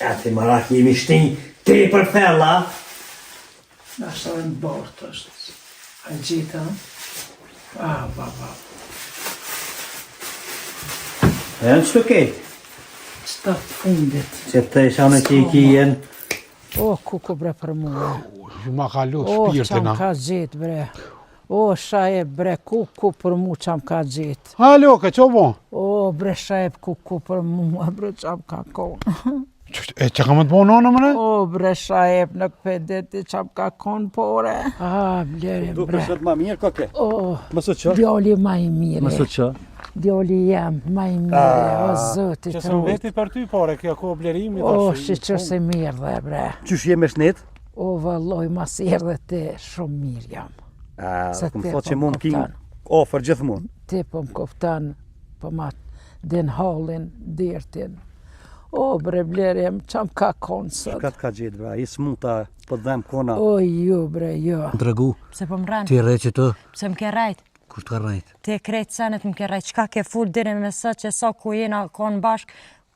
A ti marak jemi shtin tepër thella. Nashta edhe në bortë është. A gjitha? Va, va, va. A janë qëto kejt? Qëta të fundit. Që të isha në që i kijen. O, kuku bre për mua. Ju ma ka lu O, shpirtin, qa më a. ka gjetë bre. O, Shaip bre, kuku për mu qa më ka gjetë. Alo, ke që bo? O, bre Shaip, kuku për mua, bre qa më ka konë. E që ka më të bo nona më ne? O, bre Shaip, nuk pe di ti qa më ka konë pore. A, Blerim, bre. sot ma mirë koke. O, Mësë që? djali ma i mire. Mësë që? Djali jem, ma i mire, o zoti Që të së rujt. mbeti për ty, pore, kjo ko blerimi. O, tash, shi që se mirë dhe, bre. Qysh je me shnet? O, vëlloj, mas erdhe ti, shumë mirë jam. A, Se kom ti thotë po që mu më më kin kupton. ofër gjithmonë. Ti po më kupton, po ma din hallin, dertin. O, bre, Blerim, qa më ka konë sot? Ka të ka gjetë, bra, i smuta, po të dhem kona. O, jo, bre, jo. Dregu, Pse po më rren? ti rre që të, Pse më ke rrejt? kush të ka rrejt? Ti krejt senet më ke rrejt. Çka ke fol deri me sot që sa ku jena kon bashk,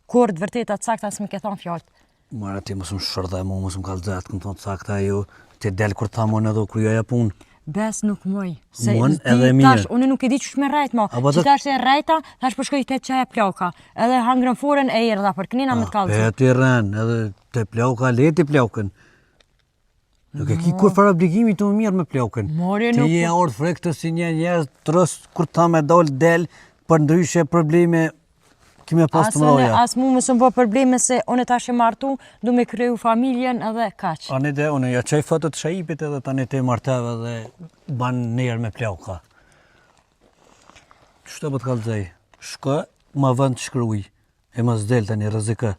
kur të vërteta të sakta s'më ke thon fjalët. Mara ti mos më shërdhe mu, mos më kalzet, këmë thonë sakta jo, ti del kur të thamë unë edhe kryja punë. Bes nuk muj. Se Mun s'di edhe mirë. Tash, unë nuk e di qysh me rrejt ma. A, po Që të- tash e rrejta, tash po shkoj te qaja plaka. Edhe hangrën furën e erdha për knina me të kallzu. Pe ti rren, edhe te plauka, le ti plaukën. Nuk e ki kur farë obligimi të më mirë me plaukën. More, Ti nuk- je orë frek të si një njerëz, trës kur të thamë dol, del, për ndryshe probleme kime pas As të unë, mroja. as mu më së më bo probleme se unë tash e martu, du me kryu familjen edhe kaq. Ani dhe, unë ja qaj fotot Shaipit edhe tani te marteve dhe ban njerë me plauka. Qështë po të kallzoj? Shko, ma vënd të shkruj, e mos del tani rrezikë.